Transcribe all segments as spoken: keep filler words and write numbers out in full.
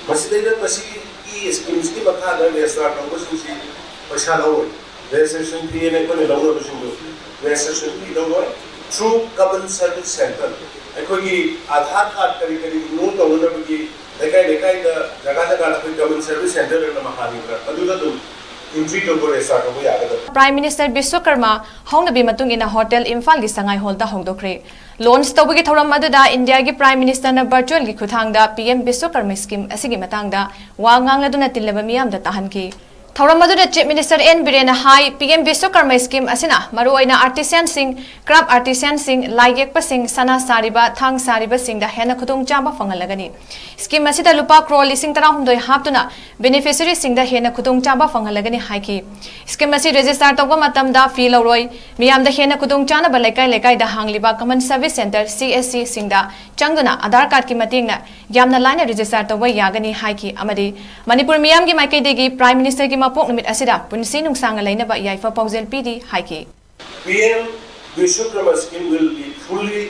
ꯃꯁꯤꯗꯩꯗ ꯃꯁꯤꯒꯤ ꯁ꯭ꯀꯤꯝꯁꯤꯒꯤ ꯃꯈꯥꯗ ꯔꯦꯖꯤꯁꯇꯥꯔ ꯇꯧꯕꯁꯤꯡꯁꯤ ꯄꯩꯁꯥ ꯂꯧꯔꯣꯏ꯫ ꯔꯦꯖꯤꯁꯇ꯭ꯔꯦꯁꯟ ꯐꯤ ꯍꯥꯏꯅ ꯑꯩꯈꯣꯏꯅ ꯂꯧꯅꯕꯁꯤꯡꯗꯣ ꯔꯦꯖꯤꯁꯇ꯭ꯔꯦꯁꯟ ꯐꯤ ꯂꯧꯔꯣꯏ꯫ ꯊ꯭ꯔꯨ ꯀꯃꯟ ꯁꯔꯚꯤꯁ ꯁꯦꯟꯇꯔ, ꯑꯩꯈꯣꯏꯒꯤ ꯑꯥꯙꯥꯔ ꯀꯥꯔꯗ ꯀꯔꯤ ꯀꯔꯤ ꯔꯤꯅ꯭ꯌꯨ ꯇꯧꯅꯅꯕꯒꯤ ꯂꯩꯀꯥꯏ ꯂꯩꯀꯥꯏꯗ, ꯖꯒꯥ ꯖꯒꯥꯗ ꯑꯩꯈꯣꯏ ꯀꯃꯟ ꯁꯔꯚꯤꯁ ꯁꯦꯟꯇꯔ ꯑꯃ ꯍꯥꯡꯉꯤꯕ꯭ꯔꯥ, ꯑꯗꯨꯗ ꯑꯗꯨꯝ ꯑꯦꯟꯇ꯭ꯔꯤ ꯇꯧꯕ, ꯔꯦꯖꯤꯁꯇꯥꯔ ꯇꯧꯕ ꯌꯥꯒꯗꯕ꯫ Prime Minister ꯕꯤꯁ꯭ꯋꯀꯔꯃ ꯍꯧꯅꯕꯤ ꯃꯇꯨꯡ ꯏꯟꯅ ꯍꯣꯇꯦꯜ ꯏꯝꯐꯥꯜꯒꯤ ꯁꯉꯥꯏ ꯍꯣꯜꯗ ꯍꯧꯗꯣꯛꯈ꯭ꯔꯦ꯫ ꯂꯣꯟꯆ ꯇꯧꯕꯒꯤ ꯊꯧꯔꯝ ꯑꯗꯨꯗ ꯏꯟꯗꯤꯌꯥꯒꯤ Prime Ministerꯅ ꯚꯔꯆꯨꯑꯦꯜꯒꯤ ꯈꯨꯠꯊꯥꯡꯗ ꯄꯤ ꯑꯦꯝ ꯕꯤꯁ꯭ꯋꯀꯔꯃ ꯁ꯭ꯀꯤꯝ ꯑꯁꯤꯒꯤ ꯃꯇꯥꯡꯗ ꯋꯥ ꯉꯥꯡꯂꯗꯨꯅ ꯇꯤꯜꯂꯕ ꯃꯤꯌꯥꯝꯗ ꯇꯥꯍꯟꯈꯤ꯫ ꯊꯧꯔꯝ ꯑꯗꯨꯗ Chief Minister ꯑꯦꯟ ꯕꯤꯔꯦꯟꯅ ꯍꯥꯏ, ꯄꯤ ꯑꯦꯝ ꯕꯤꯁ꯭ꯋꯀꯔꯃ ꯁ꯭ꯀꯤꯝ ꯑꯁꯤꯅ ꯃꯔꯨꯑꯣꯏꯅ ꯑꯥꯔꯇꯤꯁꯤꯌꯥꯟꯁꯤꯡ, ꯀ꯭ꯔꯥꯐ ꯑꯥꯔꯇꯤꯁꯤꯌꯥꯟꯁꯤꯡ, ꯂꯥꯏ ꯌꯦꯛꯄꯁꯤꯡ, ꯁꯅꯥ ꯁꯥꯔꯤꯕ, ꯊꯥꯡ ꯁꯥꯔꯤꯕꯁꯤꯡꯗ ꯍꯦꯟꯅ ꯈꯨꯗꯣꯡꯆꯥꯕ ꯐꯪꯍꯜꯂꯒꯅꯤ꯫ ꯁ꯭ꯀꯤꯝ ꯑꯁꯤꯗ ꯂꯨꯄꯥ ꯀ꯭ꯔꯣꯔ ꯂꯤꯁꯤꯡ ꯇꯔꯥꯍꯨꯝꯗꯣꯏ ꯍꯥꯞꯇꯨꯅ ꯕꯦꯅꯤꯐꯤꯁꯔꯤꯁꯤꯡꯗ ꯍꯦꯟꯅ ꯈꯨꯗꯣꯡꯆꯥꯕ ꯐꯪꯍꯜꯂꯒꯅꯤ ꯍꯥꯏꯈꯤ꯫ ꯁ꯭ꯀꯤꯝ ꯑꯁꯤ ꯔꯦꯖꯤꯁꯇꯥꯔ ꯇꯧꯕ ꯃꯇꯝꯗ ꯐꯤ ꯂꯧꯔꯣꯏ꯫ ꯃꯤꯌꯥꯝꯗ ꯍꯦꯟꯅ ꯈꯨꯗꯣꯡꯆꯥꯅꯕ ꯂꯩꯀꯥꯏ ꯂꯩꯀꯥꯏꯗ ꯍꯥꯡꯂꯤꯕ ꯀꯃꯟ ꯁꯔꯚꯤꯁ ꯁꯦꯟꯇꯔ, ꯁꯤ ꯑꯦꯁ ꯁꯤꯁꯤꯡꯗ ꯆꯪꯗꯨꯅ ꯑꯥꯙꯥꯔ ꯀꯥꯔꯗꯀꯤ ꯃꯇꯦꯡꯅ ꯌꯥꯝꯅ ꯂꯥꯏꯅ ꯔꯦꯖꯤꯁꯇꯥꯔ ꯇꯧꯕ ꯌꯥꯒꯅꯤ ꯍꯥꯏꯈꯤ ꯑꯃꯗꯤ ꯃꯅꯤꯄꯨꯔ ꯃꯤꯌꯥꯝꯒꯤ ꯃꯥꯏꯀꯩꯗꯒꯤ Prime Ministerꯒꯤ ꯃꯄꯣꯛ ꯅꯨꯃꯤꯠ ꯑꯁꯤꯗ ꯄꯨꯟꯁꯤ ꯅꯨꯡꯁꯥꯡꯅ ꯂꯩꯅꯕ ꯌꯥꯏꯐ ꯄꯥꯎꯖꯦꯜ ꯄꯤꯔꯤ ꯍꯥꯏꯈꯤ꯫ P M Vishwakarma scheme will be fully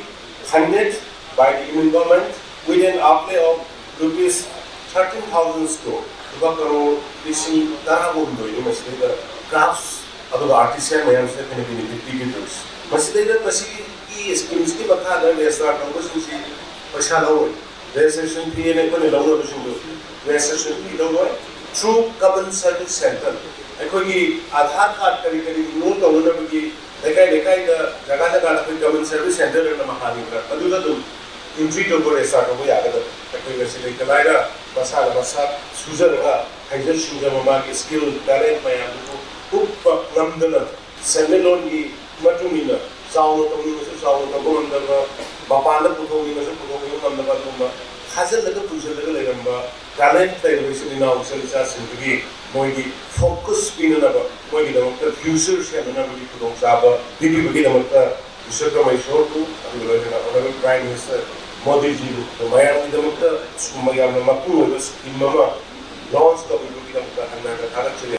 funded by the Union Government with an outlay of rupees thirteen thousand crore, ꯂꯨꯄꯥ ꯀꯔꯣꯔ ꯂꯤꯁꯤꯡ ꯇꯔꯥꯍꯨꯝꯗꯣꯏꯅꯤ ꯃꯁꯤꯗꯩꯗ ꯀ꯭ꯔꯥꯐ ꯑꯗꯨꯒ ꯑꯥꯔꯇꯤꯁꯤꯌꯥꯟ ꯃꯌꯥꯝꯁꯤꯗ ꯑꯩꯈꯣꯏꯅ ꯕꯦꯅꯤꯐꯤꯠ ꯄꯤꯒꯗꯣꯏꯁꯦ꯫ ꯃꯁꯤꯗꯩꯗ ꯃꯁꯤꯒꯤ ꯁ꯭ꯀꯤꯝꯁꯤꯒꯤ ꯃꯈꯥꯗ ꯔꯦꯖꯤꯁꯇꯥꯔ ꯇꯧꯕꯁꯤꯡꯁꯤ ꯄꯩꯁꯥ ꯂꯧꯔꯣꯏ꯫ ꯔꯦꯖꯤꯁꯇ꯭ꯔꯦꯁꯟ ꯐꯤ ꯍꯥꯏꯅ ꯑꯩꯈꯣꯏꯅ ꯂꯧꯅꯕꯁꯤꯡꯗꯣ ꯔꯦꯖꯤꯁꯇ꯭ꯔꯦꯁꯟ ꯐꯤ ꯂꯧꯔꯣꯏ꯫ ꯊ꯭ꯔꯨ ꯀꯃꯟ ꯁꯔꯚꯤꯁ ꯁꯦꯟꯇꯔ, ꯑꯩꯈꯣꯏꯒꯤ ꯑꯥꯙꯥꯔ ꯀꯥꯔꯗ ꯀꯔꯤ ꯀꯔꯤ ꯔꯤꯅ꯭ꯌꯨ ꯇꯧꯅꯅꯕꯒꯤ ꯂꯩꯀꯥꯏ ꯂꯩꯀꯥꯏꯗ, ꯖꯒꯥ ꯖꯒꯥꯗ ꯑꯩꯈꯣꯏ ꯀꯃꯟ ꯁꯔꯚꯤꯁ ꯁꯦꯟꯇꯔ ꯑꯃ ꯍꯥꯡꯉꯤꯕ꯭ꯔꯥ, ꯑꯗꯨꯗ ꯑꯗꯨꯝ ꯑꯦꯟꯇ꯭ꯔꯤ ꯇꯧꯕ, ꯔꯦꯖꯤꯁꯇꯥꯔ ꯇꯧꯕ ꯌꯥꯒꯗꯕ꯫ ꯑꯩꯈꯣꯏ ꯉꯁꯤ ꯂꯩꯇ ꯂꯥꯏꯔ ꯃꯁꯥꯅ ꯃꯁꯥ ꯁꯨꯖꯔꯒ ꯍꯩꯖ ꯁꯤꯡꯖꯕ, ꯃꯥꯒꯤ ꯁ꯭ꯀꯤꯜ ꯇꯦꯂꯦꯟꯠ ꯃꯌꯥꯝꯗꯨꯕꯨ ꯎꯠꯄ ꯉꯝꯗꯅ ꯁꯦꯟꯃꯤꯠꯂꯣꯟꯒꯤ ꯃꯇꯨꯡ ꯏꯟꯅ ꯆꯥꯎꯅ ꯇꯧꯅꯤꯡꯉꯁꯨ ꯆꯥꯎꯅ ꯇꯧꯕ ꯉꯝꯗꯕ, ꯃꯄꯥꯟꯗ ꯄꯨꯊꯣꯛꯅꯤꯡꯉꯁꯨ ꯄꯨꯊꯣꯛꯅꯤꯡꯕ ꯉꯝꯗꯕ ꯑꯗꯨꯒꯨꯝꯕ ꯈꯥꯖꯤꯜꯂꯒ ꯄꯨꯟꯁꯤꯜꯂꯒ ꯂꯩꯔꯝꯕ ꯇꯦꯂꯦꯟꯠ ꯂꯩꯔꯕ ꯏꯆꯤꯟ ꯏꯅꯥꯎ ꯏꯆꯜ ꯏꯆꯥꯁꯤꯡꯗꯨꯒꯤ ꯃꯣꯏꯒꯤ ꯐꯣꯀꯁ ꯄꯤꯅꯅꯕ, ꯃꯣꯏꯒꯤꯗꯃꯛꯇ ꯐ꯭ꯌꯨꯆꯔ ꯁꯦꯝꯅꯅꯕꯒꯤ ꯈꯨꯗꯣꯡꯆꯥꯕ ꯄꯤꯕꯤꯕꯒꯤꯗꯃꯛꯇ ꯕꯤꯁ꯭ꯋꯀꯔꯃ ꯏꯁꯣꯔꯕꯨ, ꯑꯗꯨꯒ ꯂꯣꯏꯅꯅ ꯑꯣꯅꯔꯦꯕꯜ ꯄ꯭ꯔꯥꯏꯝ ꯃꯤꯅꯤꯁꯇꯔ ꯃꯣꯗꯤꯖꯤꯕꯨ ꯃꯌꯥꯝꯒꯤꯗꯃꯛꯇ ꯁꯤꯒꯨꯝꯕ ꯌꯥꯝꯅ ꯃꯄꯨꯡ ꯑꯣꯏꯕ ꯁ꯭ꯀꯤꯝ ꯑꯃ ꯂꯣꯟꯆ ꯇꯧꯕꯤꯕꯒꯤꯗꯃꯛꯇ ꯍꯟꯅ ꯍꯟꯅ ꯊꯥꯒꯠꯆꯔꯤ꯫